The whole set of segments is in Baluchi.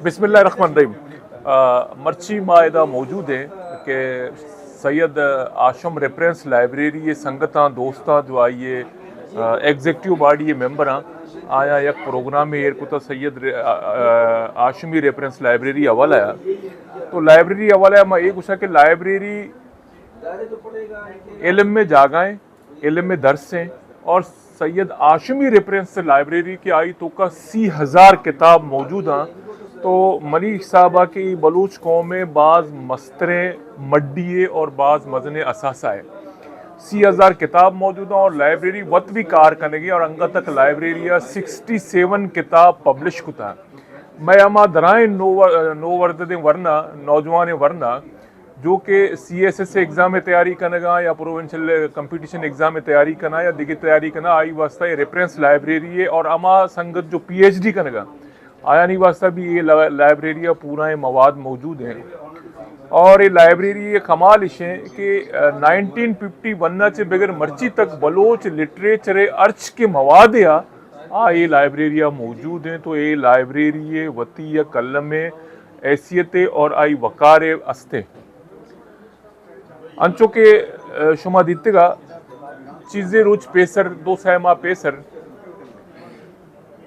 بسم اللہ الرحمن الرحیم۔ آ، مرچی ما ادا موجود ایں کہ سید ہاشم ریفرنس لائبریری ءِ سنگتاں، دوستاں جو آئی ءِ، آ، ایگزیکٹو باڈی ءِ ممبراں، آیاں یک پروگرامے ایر کتا سید ر-، آ، آ، ہاشمی ریفرنس لائبریری حوالہ ءَ۔ تو لائبریری حوالہ ءَ ما اے گوشاں کہ لائبریری علم ءِ جاگہ ایں، علم ءِ درس ایں، اور سید ہاشمی ریفرنس لائبریری کہ آئی توکا سی ہزار کتاب موجود ایں۔ تو منی حساب ءَ کہ اے بلوچ قوم ءِ باز مستریں مڈی اے اور باز مزنیں اثاثہ اے۔ سی ہزار کتاب موجود ایں اور لائبریری وت بھی کار کنگی اور انگت تک لائبریری ءَ سکسٹی سیون کتاب پبلش کتا۔ مئے ہما درائیں نو-، نوورددیں ورنا، نوجوانیں ورنا، جو کہ سی ایس ایس ایگزام ءِ تیاری کنگا یا پروونشل کمپٹیشن ایگزام ءِ تیاری کنا یا دگہ تیاری کنا، آئی واسطہ اے ریفرنس لائبریری اے اور ہما سنگت جو پی ایچ ڈی کنگا، آیانی واسطہ بھی اے لا-، لائبریری ءَ پورا اے مواد موجود ایں۔ اور اے لائبریری ءِ کمال اش ایں کہ، آ، نائنٹین ففٹی ون ءَ چہ بگر مرچی تک بلوچ لٹریچر ءِ ہرچ کہ مواد اے آ، آ اے لائبریری ءَ موجود ایں۔ تو اے لائبریری ءِ وتی یک قلم ءِ حیثیت اے اور آئی وقار ءِ است ایں۔ انچو کہ، آ، شما دیتگا، چیزے روچ پیسر، دو سہ ماہ پیسر،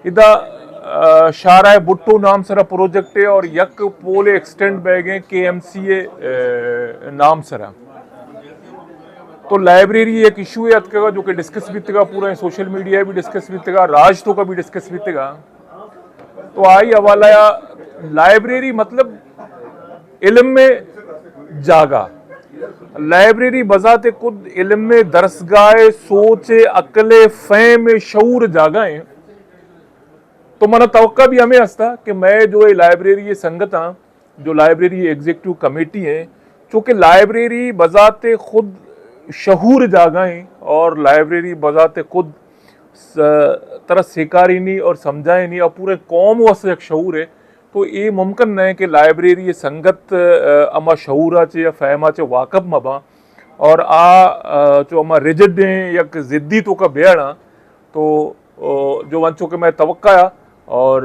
ادا، آ، شاہراہ بھٹو نام سرا پروجیکٹ اے اور یک پول ایکسٹینڈ بیگ ایں کے ایم سی ءِ، آ، نام سرا۔ تو لائبریری ایک ایشو اے اتکگا جو کہ ڈسکس بیتگا، پورا سوشل میڈیا بھی ڈسکس بیتگا، راج توکا بھی ڈسکس بیتگا۔ تو آئی حوالہ ءَ لائبریری مطلب علم ءِ جاگہ۔ لائبریری بذات خود علم ءِ درسگاہ، سوچ، عقل، فہم، شعور جاگہ ایں۔ تو منا توقع بھی ہمیں ہستا کہ مئے جو اے لائبریری ءِ سنگتاں، جو لائبریری ایگزیکٹو کمیٹی ایں، چونکہ لائبریری بذات خود شعور جاگہ ایں اور لائبریری بذات خود س-، ترا سیکارینی اور سمجھائینی اور پورے قوم واسطہ یک شعور اے۔ تو اے ممکن نہ ایں کہ لائبریری ءِ سنگت، آ، ہما شعور ءَ چہ یا فہم ءَ چہ واقف مہ باں اور آ، آ، چو ہما رجڈ ایں یک ضدی توکا بیاڑاں۔ تو، آ، جو انچو کہ مئے توقع اے اور،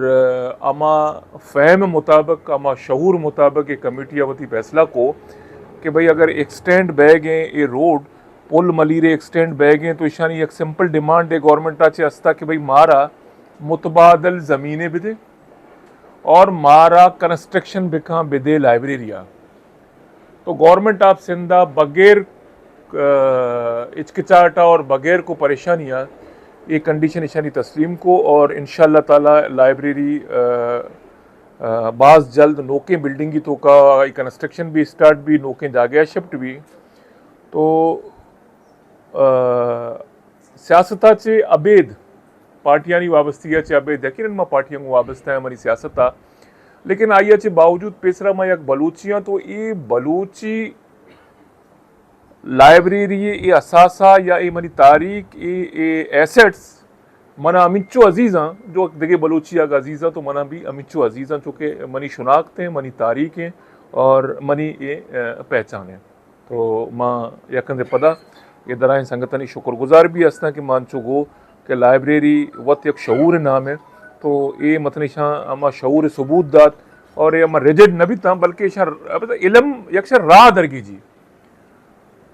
آ، ہما فہم مطابق، ہما شعور مطابق اے کمیٹی ءَ وتی فیصلہ کو کہ بھئی اگر ایکسٹینڈ بیگ ایں اے روڈ، پل ملیر ایکسٹینڈ بیگ ایں تو ایشانی یک سمپل ڈیمانڈ اے گورنمنٹ ءَ چہ ہستا کہ بھئی مارا متبادل زمینے بدے اور مارا کنسٹرکشن بکاں بدے لائبریری ءَ۔ تو گورنمنٹ آف سندھ ءَ بغیر، آ، ہچکچاہٹ ءَ اور بغیر کو پریشانی ءَ اے کنڈیشن ایشانی تسلیم کو اور انشاءاللہ تعالی لائبریری، آ، آ، باز جلد نوکیں بلڈنگی توکا اے کنسٹرکشن بھی اسٹارٹ بھی، نوکیں جاگہ ءَ شفٹ بھی۔ تو، آ، سیاست ءَ چہ ابید، پارٹیانی وابستگی ءَ چہ ابید، یقیناً ما پارٹیاں گوں وابستہ ایں منی سیاست ءَ، لیکن آئی ءَ چہ باوجود پیسرا ما یک بلوچی آں، تو اے بلوچی لائبریری ءِ اے اثاثہ یا اے منی تاریخ، اے، اے ایسٹس منا ہمینچو عزیز آں، جو دگہ بلوچی آگا عزیز آں، تو منا بھی ہمینچو عزیز آں، چونکہ منی شناخت ایں، منی تاریخ ایں اور منی اے، آ، پہچان ایں۔ تو ما یکندے پدا اے درائیں سنگتانی شکر گزار بھی ہستاں کہ ما انچو گو کہ لائبریری وت یک شعور نام اے، تو اے متن ایشاں ہما شعور ثبوت دات اور اے ہما رجڈ نہ بیتاں، بلکہ ایشاں علم یک شر راہ درگیجی۔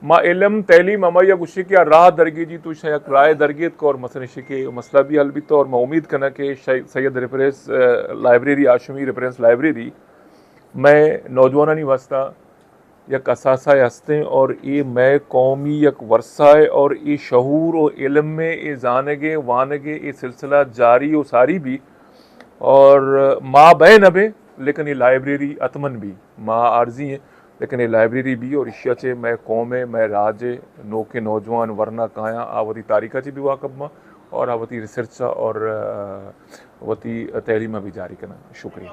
ما علم، تعلیم ہمائی ءَ گوشی کہ آ راہ درگیجی، تو ایشاں یک راہ درگیت کو اور مثلاً ایشی کہ مسئلہ بھی حل بیتا اور ما امید کناں کہ شی-، سید ریفرنس، آ، لائبریری، ہاشمی ریفرنس لائبریری مئے نوجوانانی واسطہ یک اثاثہ ہستیں اور اے مئے قومی یک ورثہ اے اور اے شعور و علم اے، اے زانگ اے، وانگ اے، اے سلسلہ جاری و ساری بھی اور ما بئے نہ بیں، لیکن اے لائبریری حتماً بھی ما عارضی ایں، لیکن اے لائبریری بھی اور ایشی ءَ چہ مئے قوم اے، مئے راج اے، نوکیں نوجوان ورنا کایاں آ وتی تاریخ ءَ چہ بھی واقف باں اور آ وتی ریسرچ ءَ اور، آ، وتی تعلیم ءَ بھی جاری کناں۔ شکریہ۔